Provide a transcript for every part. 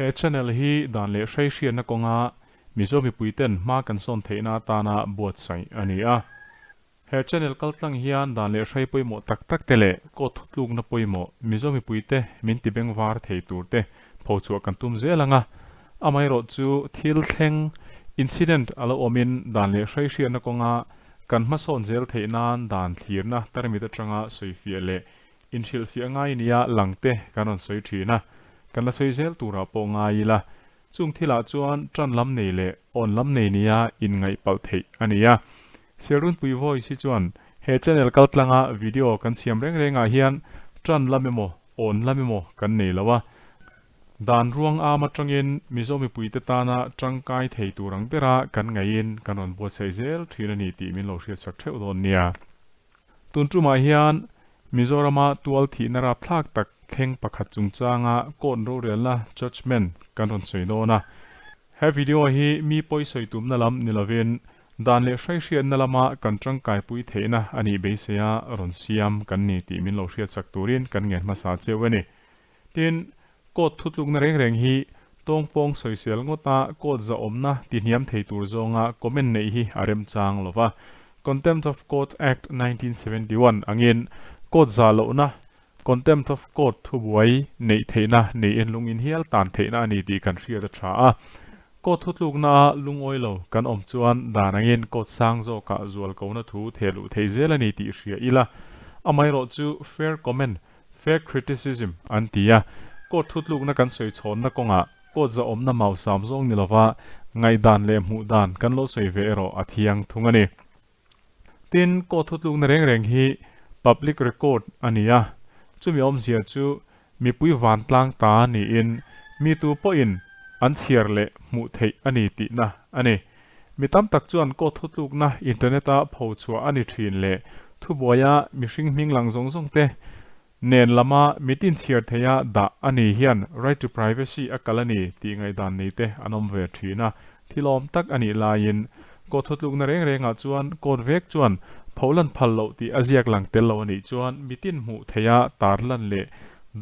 He channel hi dan leh hrei hriatna kawnga Mizo mipuiten hma kan sawn theihna atana buatsaih a ni a. He channel kaltlang hian dan leh hrei pawimawh tak tak te leh court thutlukna pawimawh Mizo mipuite min ti bengvar thei tur te phochhuah kan tum zel ang a. Amaherawhchu thil thleng, incident, a lo awmin dan leh hrei hriatna kawnga kan hmasawn zel theih nan dan thlirna tarmit atanga sawifiah leh inhrilhfiah ngai nia lang te kan rawn sawi thin a, kan la sawi zel turah pawh ngai ila. Chung thilah chuan tan lam nei leh awn lam nei nia inngaih palh theih a ni a. Sialrunpui Voice hi chuan he channel kaltlanga video kan siam reng rengah hian tan lam emaw awn lam emaw kan nei lo a. Dan ruang am atangin Mizo mipuite tana tangkai thei tur ang bera kan ngaihin kan rawn buatsaih zel thin a ni tih min lo hriatsak theuh dawn nia. Tun tumah hian Mizorama tual thihna rapthlak tak thleng pakhat chungchanga court rorelna, judgement, kan rawn sawi dawn a. He video hi mi pawi sawi tumna lam ni lovin dan leh hraihriatna lama kan tangkaipui theihna a nih beiseia rawn siam kan ni tih min lo hriatsak turin kan ngen hmasa cheu a ni. Tin, court thutlukna reng reng hi tawngpawng sawisel ngawta court zahawmna tihniam thei tur zawnga comment neih hi a remchang lo va. Contempt of Court Act 1971 angin court zah lohna, contempt of court, thubuai neih theihna neiin lungin hial tan theihna a ni tih kan hriat a tha a. Court thutluknaa lungawi lo kan awm chuan dan angin court sang zawkah zualkona thu thehluh theih zel a ni tih hria ila, amaherawhchu fair comment Fair criticism an ti a, court thutlukna kan sawi chhawnna kawngah court zahawmna mausam zawng ni lova ngaihdan leh hmuhdan kan lo sawi ve erawh a thiang thung a ni. Tin, court thutlukna reng reng hi public record a ni a, chumi awmzia chu mipui vantlang ta niin mi tu pawhin an chhiar leh hmuh theih a ni tihna a ni. Mi tam tak chuan court thutlukna internet-a pho chhuah a ni thin leh thubuaia mihring hming lang zawng zawng te nen lama mitin chhiar theia dah a ni hian right to privacy a kal a ni tih ngaihdan nei te an awm ve thin a. Thil awm tak a nih laiin court thutlukna reng rengah chuan court vek chuan pholan phal loh tih a ziak lang tel lo a nih chuan mitin hmuh theia tarlan leh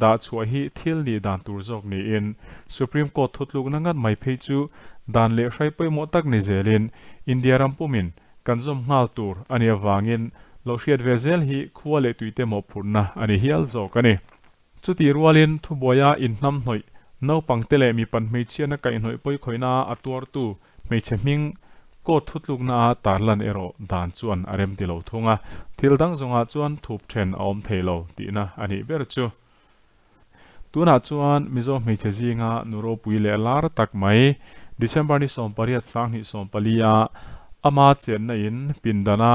dah chhuah hi thil nih dan tur zawk niin Supreme Court thutlukna ngat mai phei chu dan leh hrai pawimawh tak ni zelin India ram pumin kan zawm nghal tur a nih avangin lo hriat ve zel hi khua leh tuite mawhphurhna a ni hial zawk a ni. Chutih rualin thubuaia inhnam hnawih naupangte leh mipan hmeichhiatna kaihhnawih pawikhawihna a tuartu hmeichhe hming court thutlukna a tarlan erawh dan chuan a remti lo thung a, thil dang zawngah chuan thup then a awm thei lo tihna a nih ber chu. Tunah chuan Mizo hmeichhe zinga nu ropui leh lar tak mai December ni 18 2014 a ama chenna in pindana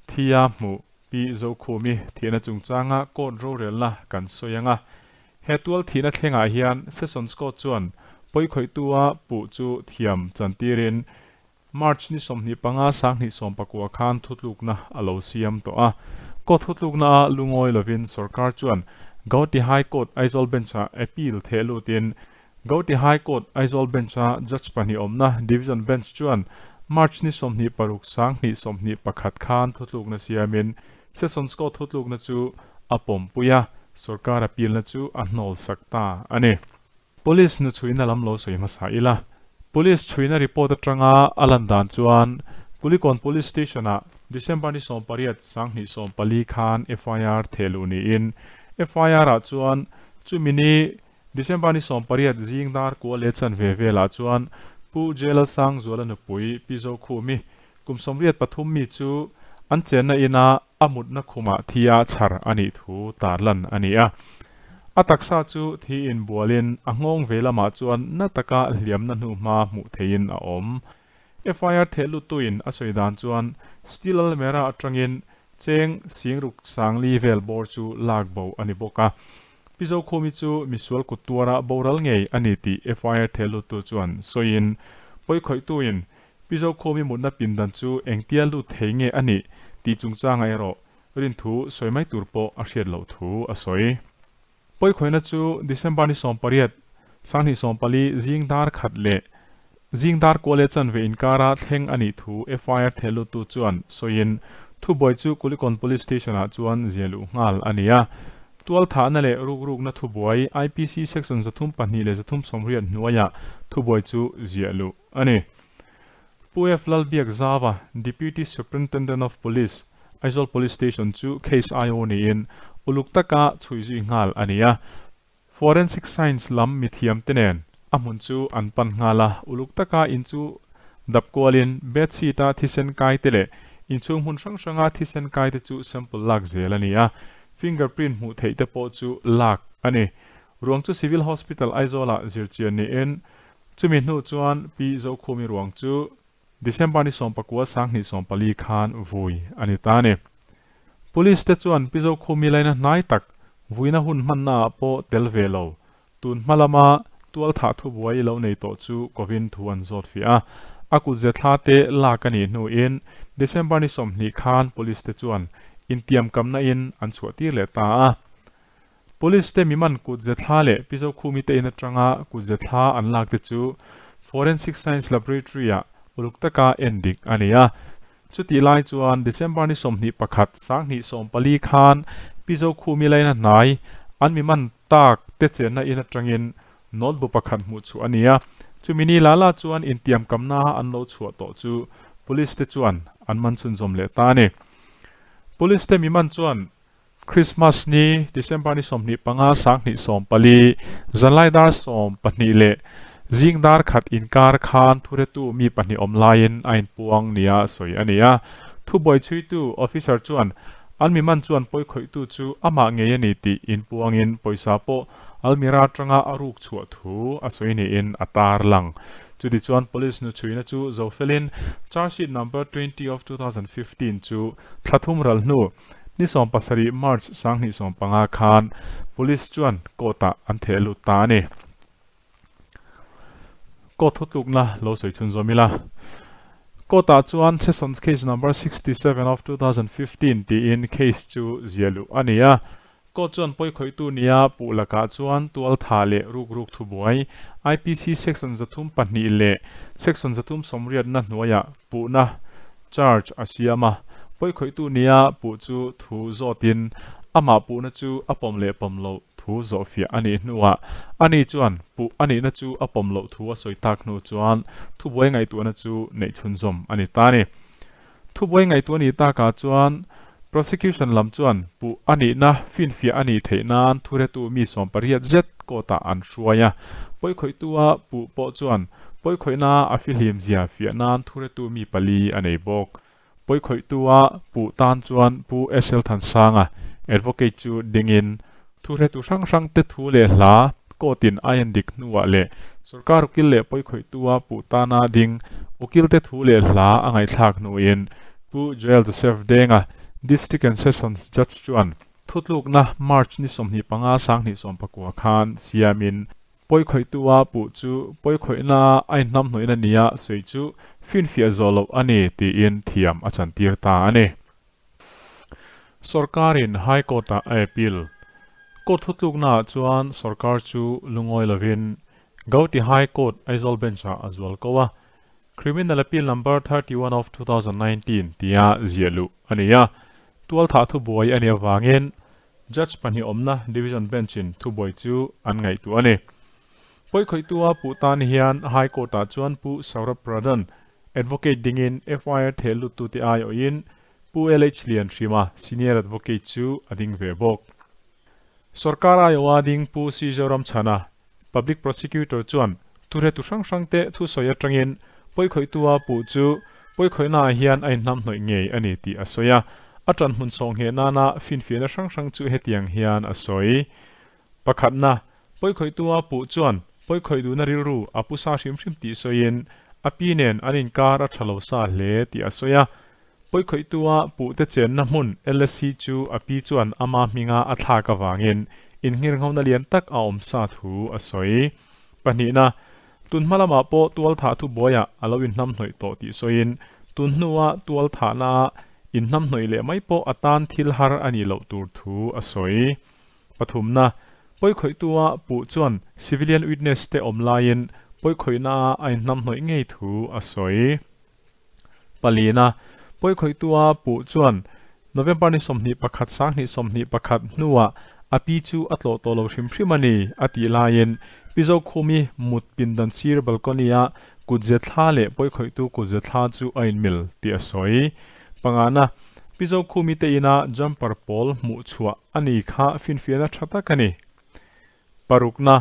thia hmuh Pi Zokhumi thihna chungchanga court rorelna kan sawi ang a. He tual thihna thlengah hian Sessions Court chuan pawikhawihtua puh chu thiam chantirin March ni 25 2019 khan thutlukna a lo siam tawh a. Court thutlukna a lungawi lovin sorkar chuan Gauhati High Court Aizawl Bench-ah appeal theh lutin Gauhati High Court Aizawl Bench-a judge pahnih awmna Division Bench chuan March ni 26 2021 khan thutlukna siamin Sessions Court thutlukna chu a pawmpui a, sorkar appeal-na chu a hnawl sak ta a ni. Police nu chhuina lam lo sawi hmasa ila. Police chhuina report atanga a lan dan chuan Kulikawn Police Station-ah December ni 18, 2014 khan FIR thehluh niin FIR-ah chuan chumi ni December ni 18 zing dar kua leh chanve velah chuan Pu Jela Sangzuala nupui Pi Zokhumi kum 83 mi chu an chenna ina a mutna khumah thi a chhar a nih thu tarlan a ni a. A taksa chu thi inbualin a nghawng ve lamah chuan na taka hliamna hnuhma hmuh theihin a awm. FIR theh luttuin a sawi dan chuan steel almera atangin cheng singruk sangli vel bawr chu lak bo a ni bawk a. Pi Zokhumi chu misual kut tuara boral ngei a ni tih FIR theh luttu chuan sawiin pawikhawihtuin Pi Zokhawmi mutna pindan chu engtia lut thei nge a nih tih chungchangah erawh rinthu sawi mai tur pawh a hriat loh thu a sawi. Pawikhawihna chu December ni 18, 2014 zing dar khat leh zing dar kua leh chanve inkara thleng a nih thu FIR thehluttu chuan sawiin thubuai chu Kulikawn Police Station-ah chuan ziah luh nghal a ni a. Tualthahna leh rukrukna thubuai IPC Section 32 leh 380 hnuaiah thubuai chu ziah luh a ni. Pu F Lalbiakzava, Deputy Superintendent of Police, Aizawl Police Station chu case IO niin uluk taka chhui zui nghal a ni a. Forensic Science lam mithiam te nen a hmun chu an pan nghal a, uluk taka in chu dap kualin bed sheet a thisen kai te leh inchhung hmun hrang hranga thisen kai te chu sample lak zel a ni a, finger print hmuh theih te pawh chu lak a ni. Ruang chu Civil Hospital Aizawl ah zirchian niin chumi hnu chuan Pi Zokhumi ruang chu December ni 19 2014 khan vui a ni ta a ni. Police te chuan Pi Zokhumi laina hnai tak vuina hun hmanna ah pawh tel ve lo, tun hma lama tualthah thubuai lo nei tawh chu kovin thu an zawt fiah a. A kut ze thla te lak a nih hnuin December ni 20 khan Police te chuan intiamkamna in an chhuah tir leh ta a. Police te miman kut ze thla leh Pi Zokhumi te in atanga kut ze thla an lak te chu Forensic Science Laboratory ah uluk taka en dik a ni a. Chutih lai chuan December ni 21 2014 khan Pi Zokhumi laina hnai an miman tak te chenna in atangin note bu pakhat hmuh chhuah a ni a. Chumi ni la la chuan intiamkamna an lo chhuah tawh chu Police te chuan an man chhunzawm leh ta a ni. Police te miman chuan Christmas ni, December ni 25 2014, zanlai dar 12 leh zing dar khat inkar khan thuretu mi pahnih awm laiin a inpuang nia sawi a ni a. Thubuai chhuitu officer chuan an mi man chuan pawikhawihtu chu amah ngei a ni tih inpuangin pawisa pawh almirah atanga a ruk chhuah thu a sawi niin a tarlang. Chutichuan police hnuchhuina chu zofelin charge sheet number 20 of 2015 chu thla thum ral hnu Ni 17 March 2015 khan Police chuan court ah an theh lut ta a ni. Court thutlukna lo sawi chhunzawm ila. Court ah chuan Sessions Case Number 67 of 2015 tiin case chu ziah luh a ni a. Court chuan pawikhawihtu nia puh lakah chuan tualthah leh rukruk thubuai IPC Section 32 leh Section 380 na hnuaiah puhna charge a siam a, pawikhawihtu nia puh chu thu zawtin amah puhna chu a pawm leh pawm loh thu zawhfiah a nih hnuah ani chuan puh a nihna chu a pawm loh thu a sawi tak hnu chuan thubuai ngaihtuahna chu neih chhunzawm a ni ta a ni. Thubuai ngaihtuah a nih takah chuan prosecution lam chuan puh a nihna finfiah a nih theih nan thuretu mi 80 zet court ah an hruai a, pawikhawihtua puh pawh chuan pawikhawihna a fihlim zia fiah nan thuretu mi pali a nei bawk. Pawikhawihtua puh tan chuan Pu SL Thansanga, advocate chu dingin thuretu hrang hrang te thu leh hla court in a en dik hnuah leh sorkar ukil leh pawikhawihtua puh tana ding ukil te thu leh hla a ngaihthlak hnuin Pu Joel Joseph Denga, District and Sessions Judge chuan thutlukna March ni 25 2019 khan siamin pawikhawihtua puh chu pawikhawihna a inhnamhnawihna nia sawi chu finfiah zawh loh a ni tiin thiam a chantir ta a ni. Sorkarin High Court-ah a appeal. Court thutluknaah chuan sorkar chu lungawi lovin Gauhati High Court Aizawl Bench-ah a zual ko a, Criminal Appeal Number 31 of 2019 tia ziah luh a ni a, tualthah thubuai a nih avangin Judge pahnih awmna Division Bench-in thubuai chu an ngaihtuah a ni. Pawikhawihtua puh tan hian High Court-ah chuan Pu Saurabh Pradhan, Advocate dingin FIR theh luttute aiawhin Pu LH Lianhrima, Senior Advocate chu a ding ve bawk. Sorkar aiawha ding Pu C Zoramchhana, Public Prosecutor chuan thuhretu hrang hrangte thusawi atangin pawikhawihtua puh chu pawikhawihnaah hian a inhnamhnawih ngei a ni tih a sawi a. A ṭanhmun sawhngheh nana finfiahna hrang hrang chu hetiang hian a sawi. Pakhatna, pawikhawihtua puh chuan pawikhawih duhna rilru a pu sa hrim hrim tih sawiin a pi nen an inkar a ṭha lo sa hle tih a sawi a. Pawikhawihtua puhte chenna hmun LSC chu a pi chuan ama hminga a thlak avangin innghirnghona lian tak a awm sa thu a sawi. Pahnihna, tun hma lamah pawh tualthah thubuaiah a lo inhnamhnawih tawh tih sawiin tun hnua tualthahna inhnamhnawih leh mai pawh a tan thil har a nih loh tur thu a sawi. Pathumna, pawikhawihtua puh chuan civilian witness te awm laiin pawikhawihna a inhnamhnawih ngei thu a sawi. Palina, pawikhawihtua puh chuan November ni 21 2021 hnuah A pi chu a tlawh tawh lo hrim hrim a ni, a tih laiin Pi Zokhumi mut pindan sir balcony-a kutze thla leh pawikhawihtu kutze thla chu a inmil tih a sawi. Pangana, Pi Zokhumi te ina jumper pawl hmuh chhuah a ni kha finfiahna tha tak a ni. Parukna,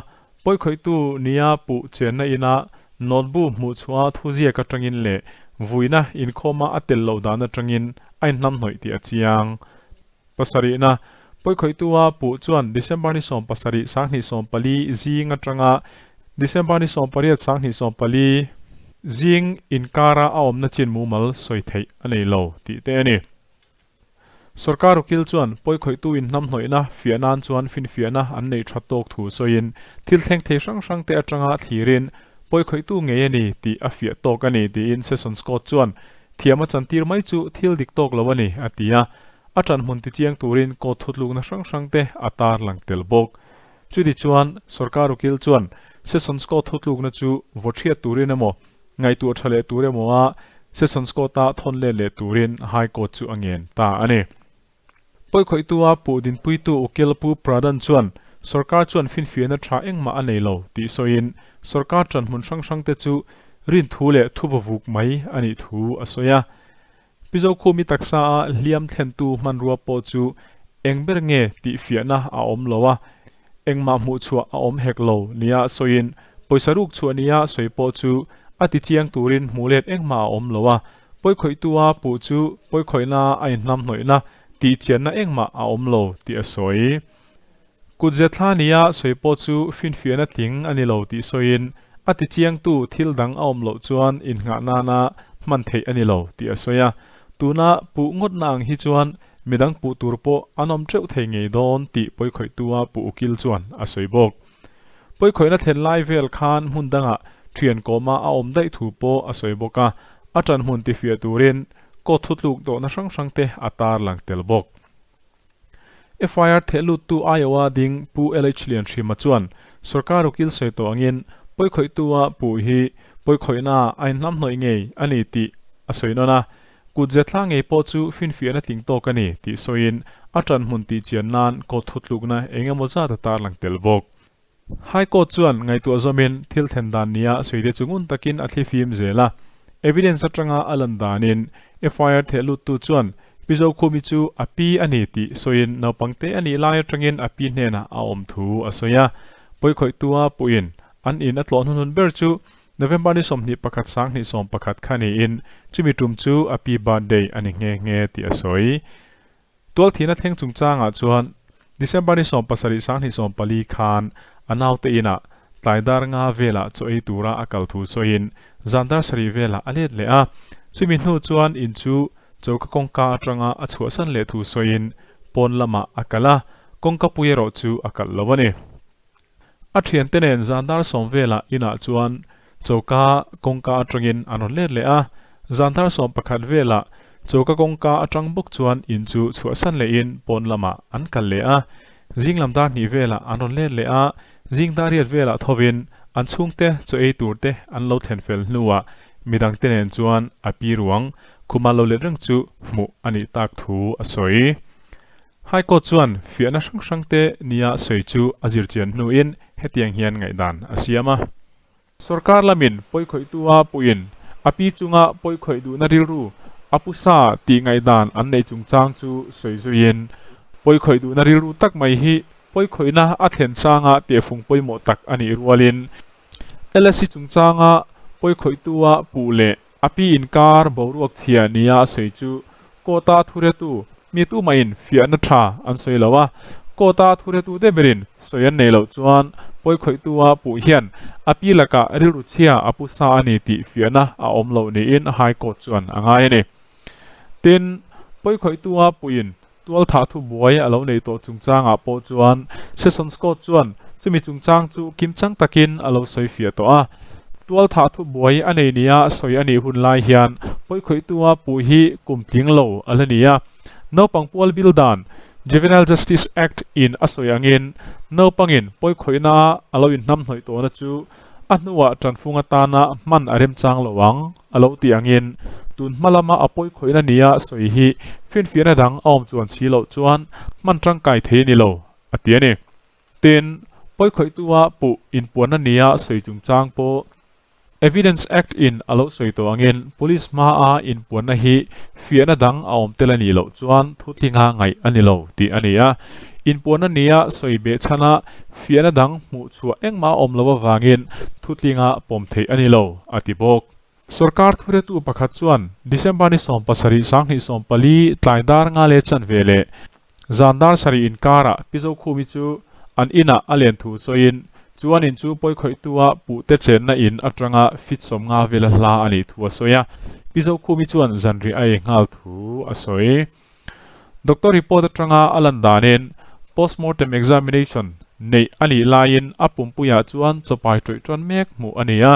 pawikhawihtu nia puh chenna ina notbu hmuh chhuah thuziak atangin leh vuina inkhawma a tel loh dan atangin a inhnamhnawih tih a chiang. Pasarihna, pawikhawihtua puh chuan December ni 17 2014 zing atanga December ni 18 2014 zing inkara a awmna chin mumal sawi theih a nei lo tih te a ni. Sorkar ukil chuan pawikhawihtu inhnamhnawihna fiah nan chuan finfiahna an neih that tawk thu sawiin thil thleng thei hrang hrang te atanga thlirin pawikhawihtu ngei a ni tih a fiah tawk a ni tiin Sessions Court chuan thiam a chantir mai chu thil dik tawk lo a ni a ti a, a tanhmun tichiang turin court thutlukna hrang hrang te a tarlang tel bawk. Chuti chuan sorkar ukil chuan Sessions Court thutlukna chu vawthriat turin emaw Ngaihtuah tha leh tur emaw a Sessions Court-a thawn let leh turin High Court chu a ngen ta a ni. Pawikhawihtua puh dinpuitu Ukil Pu Pradhan chuan sorkar chuan finfiahna tha engmah a nei lo tih sawiin sorkar ṭanhmun hrang hrangte chu rinthu leh thuvavuk mai a nih thu a sawi a. Pi Zokhumi taksa a hliam thlentu hmanrua pawh chu eng ber nge tih fiahna a awm lo a, engmah hmuh chhuah a awm hek lo nia sawiin pawisa ruk chhuah nia sawi pawh chu a ti chiang turin hmuh let engmah a awm lo a, pawikhawihtua puh chu pawikhawihna a inhnamhnawihna tih chianna engmah a awm lo tih a sawi. Kutze thla nia sawi pawh chu finfiahna tling a ni lo tih sawiin a ti chiangtu thil dang a awm loh chuan innghah nana hman theih a ni lo tih a sawi a. Tuna puh ngawtna ang hi chuan midang puh tur pawh an awm teuh thei ngei dawn tih pawikhawihtua puh ukil chuan a sawi bawk. Pawikhawihna thlen lai vel khan hmun dangah thian kawma a awm daih thu pawh a sawi bawk a, a ṭan hmun tifiah turin court thutluk dawhna hrang hrangte a tarlang tel bawk. FIR thehluttu Iowa ding Pu LH Lianhrima chuan sorkar ukil sawi tawh angin pawikhawihtua puh hi pawikhawihna a inhnamhnawih ngei a ni tih a sawi nawn a, kutze thla ngei pawh chu finfiahna tling tawk a ni tih sawiin a ṭanhmun tihchian nan court thutlukna eng emaw zat a tarlang tel bawk. High Court chuan ngaihtuah zawmin thil thlen dan nia sawi te chu ngun takin a thlifim zel a. Evidence atanga a lan danin FIR thehluttu chuan Pi Zokhumi chu a pi a ni tih sawiin naupang te a nih lai atangin a pi hnenah a awm thu a sawi a. Pawikhawihtua puhin an in a tlawh hnuhnun ber chu November ni 21 2011 kha niin chumi tum chu a pi birthday a ni nghe nghe tih a sawi. Tualthihna thleng chungchangah chuan December ni 17 2014 khan a naute inah tlai dar nga velah chaw ei tura a kal thu sawiin zan dar sarih velah a let leh a. Chumi hnu chuan in chu choka kawngka atanga a chhuahsan leh thu sawiin pawn lamah a kal a, kawngka pui erawh chu a kalh lo a ni. A thiante nen zan dar sawm velah inah chuan choka kawngka atangin an rawn let leh a, zan dar 11 velah choka kawngka atang bawk chuan in chu chhuahsan lehin pawn lamah an kal leh a, zing lam dar hnih velah an rawn let leh a, zing dar riat velah thovin an chhungte chaw ei tur te an lo thlen fel hnuah midangte nen chuan a pi ruang khuma lo let reng chu hmuh a nih tak thu a sawi. High Court chuan fiahna hrang hrangte nia sawi chu a zirchian hnuin hetiang hian ngaihdan a siam a. Sorkar lamin pawikhawihtua puhin a pi chunga pawikhawih duhna rilru a pu sa tih ngaihdan an neih chungchang chu sawi zuiin, pawikhawih duhna rilru tak mai hi pawikhawihna a thlen changa tehfung pawimawh tak a nih rualin LSC chungchanga pawikhawihtua puh leh A pi inkar boruak chhia nia a sawi chu court-a thuretu mi tumahin fiahna tha an sawi lo a, court-a thuretu te berin sawi an nei loh chuan pawikhawihtua puh hian a pi lakah rilru chhia a pu sa a ni tih fiahna a awm loh niin High Court chuan a ngai a ni. Tin, pawikhawihtua puhin tualthah thubuai a lo nei tawh chungchangah pawh chuan Sessions Court chuan chumi chungchang chu kimchang takin a lo sawi fiah tawh a. Tualthah thubuai a nei nia sawi a nih hun lai hian pawikhawihtua puh hi kum tling lo a la ni a. Naupang pual bil dan, Juvenile Justice Act, in a sawi angin naupangin pawikhawihna a lo inhnamhnawih tawhna chu A hnuah ṭanfung atana hman a remchang lo ang, a lo tih angin tun hma lama a pawikhawihna nia sawi hi finfiahna dang a awm chuan si loh chuan hman ṭangkai thei a ni lo, a ti a ni. Tin, pawikhawihtua puh inpuanna nia sawi chungchang pawh Evidence Act in a lo sawi tawh angin Police hmaa inpuanna hi fiahna dang a awm tel a nih loh chuan thutlinga ngaih a ni lo tih a ni a. Inpuanna nia sawi beh chhana fiahna dang hmuh chhuah engmah a awm lo avangin thutlinga pawm theih a ni lo, a ti bawk. Sorkar thuretu pakhat chuan December ni 17 2014 tlai dar nga leh chanve leh Zan dar sarih inkarah Pi Zokhumi chu an inah a len thu sawiin chu an in chu pawikhawihtua puhte chenna in atanga fit 50 vela hla a nih thu a sawi a, Pi Zokhumi chuan zanriah a ei nghal thu a sawi. Doctor report atanga a lan danin postmortem examination neih a nih laiin a pumpuiah chuan chawpai ṭawih ṭawn mek hmuh a ni a,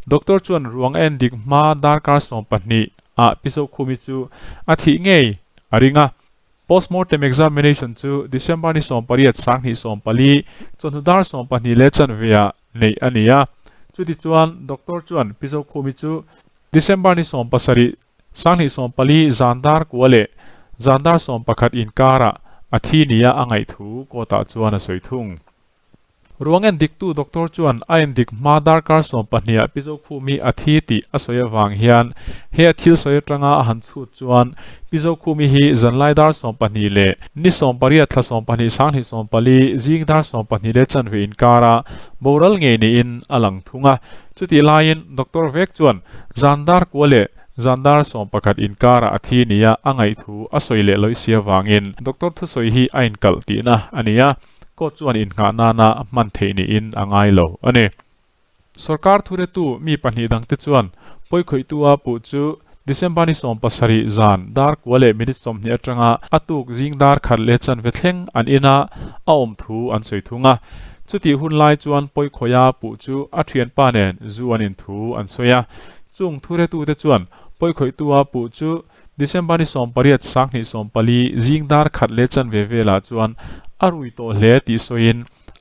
doctor chuan ruang a endik hma darkar 12 ah Pi Zokhumi chu a thih ngei a ring a. Postmortem examination chu December ni 18 2014 chawhnu dar 12 leh chanveah neih a ni a. Chutichuan doctor chuan Pi Zokhumi chu December ni 17 2014 zan dar kua leh zan dar 11 inkarah a thi nia a ngaih thu court ah chuan a sawi thung. Ruang en diktu doctor chuan a en dik hma darkar 12 ah Pi Zokhumi a thi tih a sawi avang hian he a thil sawi atanga a han chhut chuan Pi Zokhumi hi zanlai dar 12 leh ni 18 thla 12 2014 zing dar 12 leh chanve inkara boral ngei niin a lang thung a. Chutih laiin doctor vek chuan zan dar kua leh zan dar 11 inkara a thi nia a ngaih thu a sawi leh lawih si avangin doctor thusawi hi a inkalh tihna a ni a. Court chuan innghah nana hman theih niin a ngai lo a ni. Sorkar thuretu mi pahnih dangte chuan pawikhawihtua puh chu December ni 17 zan dar kua leh minute 20 atanga a tuk zing dar khat leh chanve thleng an ina a awm thu an sawi thung a. Chutih hun lai chuan pawikhawia puh chu a thianpa nen zu an in thu an sawi a. Chung thuretute chuan pawikhawihtua puh chu December ni 18 2014 zing dar khat leh chanve velah chuan a rui tawh hle tih sawiin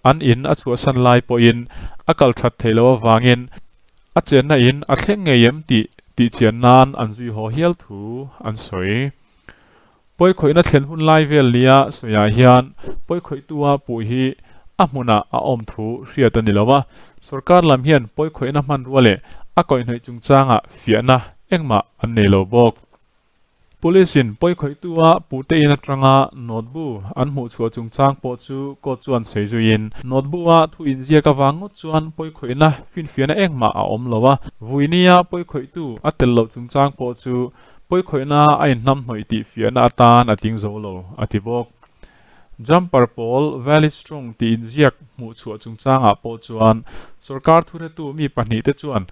an in a chhuahsan lai pawhin a kal that theih loh avangin a chenna in a thleng ngei em tih tihchian nan an zui haw hial thu an sawi. Pawikhawihna thlen hun lai vel nia sawiah hian pawikhawihtua puh hi a hmunah a awm thu hriat a ni lo a, sorkar lam hian pawikhawihna hmanrua leh a kaihhnawih chungchangah fiahna Engmah an nei lo bawk. Police in pawikhawihtua puhte in atanga notebook an hmuh chhuah chungchang pawh chu court chuan sawi zuiin notebook a thu inziak avang ngawt chuan pawikhawihna finfiahna engmah a awm lo a, vuinia pawikhawihtu a tel loh chungchang pawh chu pawikhawihna a inhnamhnawih tih fiahna atan a tling zo lo, a ti bawk. Jumper pawl Valley Strong tih inziak hmuh chhuah chungchangah pawh chuan sorkar thuretu mi pahnihte chuan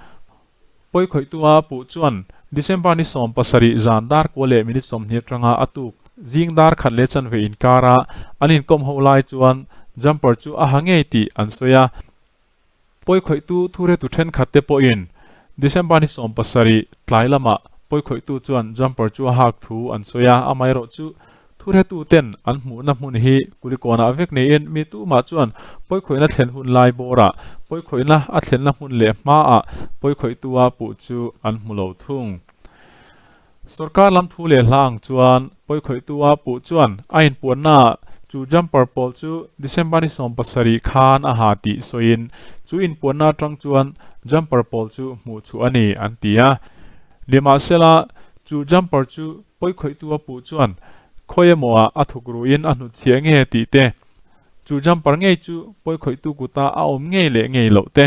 Pawikhawihtua puh chuan December ni 17 zan dar kua leh minute 20 atanga a tuk zing dar khat leh chanve inkara an inkawm ho lai chuan jumper chu a ha ngei tih an sawi a. Pawikhawihtu thuretu thenkhat te pawhin December ni 17 tlai lamah pawikhawihtu chuan jumper chu a hak thu an sawi a, amaherawhchu Thuhretu ten an hmuhna hmun hi Kulikawnah vek niin mi tumah chuan pawikhawihna thlen hun lai bawrah pawikhawihna a thlenna hmun leh hmaah pawikhawihtua puh chu an hmu lo thung. Sorkar lam thu leh hla ang chuan pawikhawihtua puh chuan a inpuannaah chu jumper pawl chu December ni 17 khan a ha tih sawiin chu inpuanna atang chuan jumper pawl chu hmuh chhuah a ni an ti a. Nimahsela chu jumper chu Pawikhawihtu a puh chuan khawi emaw ah a thuk ruin a hnutchhiah nge tih te, chu jumper ngei chu pawikhawihtu kuta a awm ngei leh ngei loh te,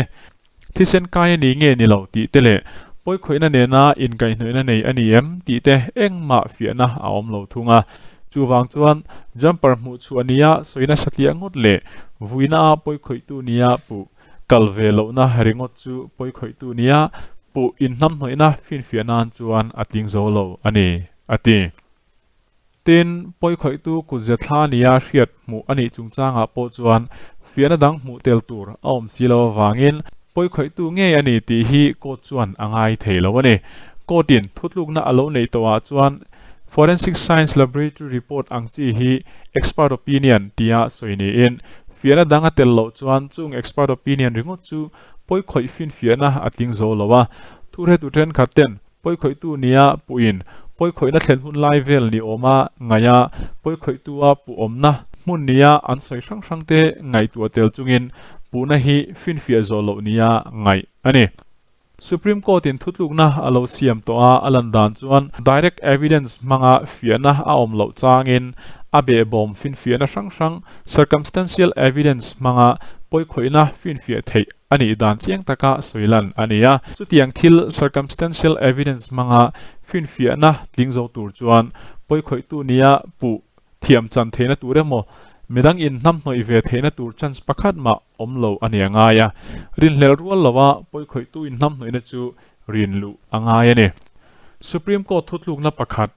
thisen kai a ni nge ni lo tih te leh pawikhawihna nena inkaihhnawihna nei a ni em tih te engmah fiahna a awm lo thung a. Chuvang chuan jumper hmuh chhuah nia sawi nasa tliah ngawt leh vuina a pawikhawihtu nia puh Kal ve lohna ringawt chu pawikhawihtu nia puh inhnamhnawihna finfiah nan chuan a tling zo lo a ni, a ti. Tin, pawikhawihtu kutze thla nia hriat hmuh a nih chungchangah pawh chuan fiahna dang hmuh tel tur a awm si lo avangin pawikhawihtu ngei a ni tih hi court chuan a ngai thei lo a ni. Court-in thutlukna a lo neih tawhah chuan Forensic Science Laboratory report ang chi hi expert opinion tia sawi niin, fiahna dang a tel loh chuan chung expert opinion ringawt chu pawikhawih finfiahna a tling zo lo a. Thuhretu thenkhat ten pawikhawihtu nia puhin pawikhawihna thlen hun lai vel ni awma ngaiha pawikhawihtua puh awmna. hmun nia an sawi hrang hrangte ngaihtuah tel chungin puhna hi finfiah zawh loh nia ngaih a ni. Supreme Court-in thutlukna a lo siam tawh a, a lan dan chuan direct evidence hmanga fiahna a awm loh changin a behbawm finfiahna hrang hrang, circumstantial evidence, hmanga pawikhawihna finfiah theih a nih dan chiang taka sawi lan a ni a. Chutiang thil circumstantial evidence hmanga finfiahna tling zo tur chuan pawikhawihtu nia puh thiam chan theihna tur emaw midang inhnamhnawih ve theihna tur chance pakhat mah awm lo a ni a ngai a, rinhlelh rual lova pawikhawihtu inhnamhnawihna chu rin luh a ngai a ni. Supreme Court thutlukna pakhat,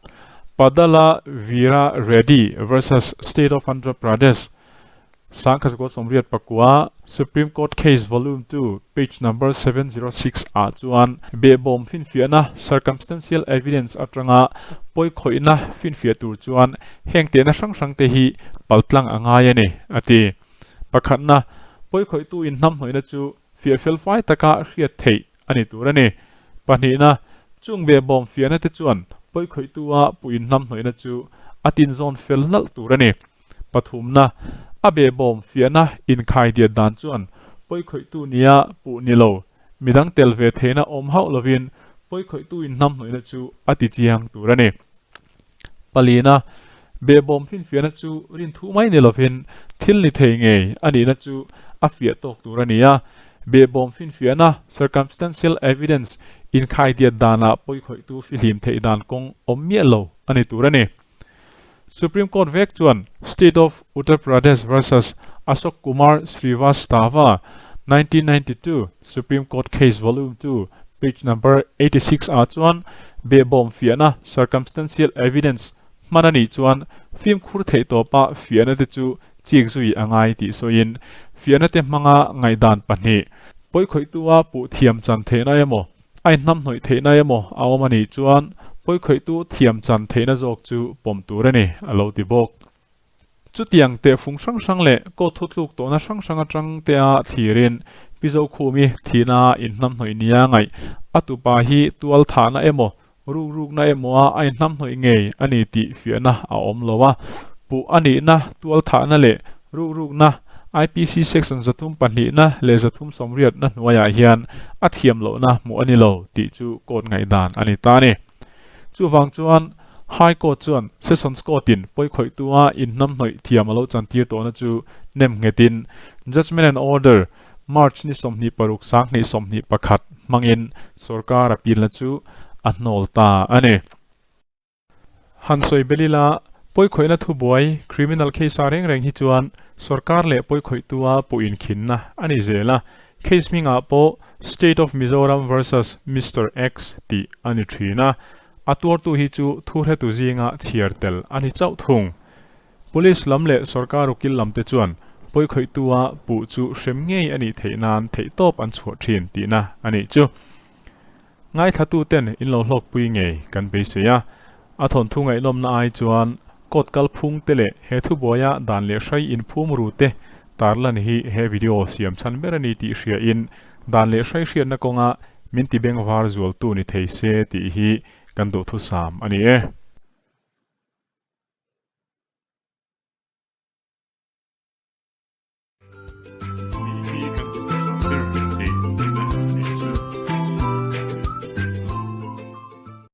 Padala Veera Reddy versus State of Andhra Pradesh, Sangkhazakaw 84, Supreme Court Case Volume 2, Page Number 706 ah chuan behbawm finfiahna, circumstantial evidence, atanga pawikhawihna finfiah tur chuan heng tehna hrang hrangte hi paltlang a ngai a ni, a ti. Pakhatna, pawikhawihtu inhnamhnawihna chu fiah fel fai taka hriat theih a ni tur a ni. Pahnihna, chung behbawm fiahna te chuan pawikhawihtu-a puh inhnamhnawihna chu a tinzawn fel nalh tur a ni. Pathumna, a behbawm fiahna inkhaidiat dan chuan pawikhawihtu nia puh ni lo, midang tel ve theihna awm hauh lovin pawikhawihtu inhnamhnawihna chu a tichiang tur a ni. Palina, behbawm finfiahna chu rinthu mai ni lovin thil ni thei ngei a nihna chu a fiah tawk tur a ni a. Behbawm finfiahna, circumstantial evidence, inkhaidiat danah pawikhawihtu fihlim theih dan kawng awm miah lo a ni tur a ni. Supreme Court vek chuan State of Uttar Pradesh versus Ashok Kumar Srivastava, 1992, Supreme Court Case Volume 2, Page Number 86 ah chuan behbawm fiahna, circumstantial evidence, hman a nih chuan fimkhur theih tawpa fiahna te chu chik zui a ngai tih sawiin fiahna te hmanga ngaihdan pahnih pawikhawihtua puh thiam chan theihna emaw A inhnamhnawih theihna emaw a awm a nih chuan pawikhawihtu thiam chan theihna zawk chu pawm tur a ni, a lo ti bawk. Chutiang tehfung hrang hrang leh court thutluk tawhna hrang hrang atang tea thlirin Pi Zokhumi thihna inhnamhnawih nia ngaih a tupa hi tual thahna emaw rukrukna emaw a a inhnamhnawih ngei a ni tih fiahna a awm lo a, puh a nihna tual thahna leh rukrukna IPC section 302na leh 380na hnuaiah hian a thiam lohna hmuh a ni lo tih chu court ngaihdan a ni ta a ni. Chuvang chuan High Court chuan Sessions Court-in pawikhawihtua inhnamhnawih thiam a lo chantir tawhna chu nem nghetin Judgement and Order March ni 26 2021 hmangin sorkar a pilna chu a hnawl ta a ni. Han sawi bel ila, pawikhawihna thubuai, criminal case ah reng reng hi chuan sorkar leh pawikhawihtua puh inkhinna a ni zel a, case hmingah pawh State of Mizoram versus Mister X tih a ni thin a, a tuartu hi chu thuhretu zinga chhiar tel a ni chauh thung. Police lam leh sorkar ukil lam te chuan pawikhawihtua puh chu hrem ngei a nih theih nan theihtawp an chhuah thin tihna a nih chu. Ngaithla ten in lo hlawkpui ngei kan beisei a, a thawnthu ngaihnawmna ai chuan court kalphung te leh he thubuaia dan leh hrai inphum ru te tarlan hi he video siam chhan ber a ni tih hria in dan leh hrai hriatna kawnga min ti bengvar zualtu ni thei se tih hi kan duhthusam a ni e.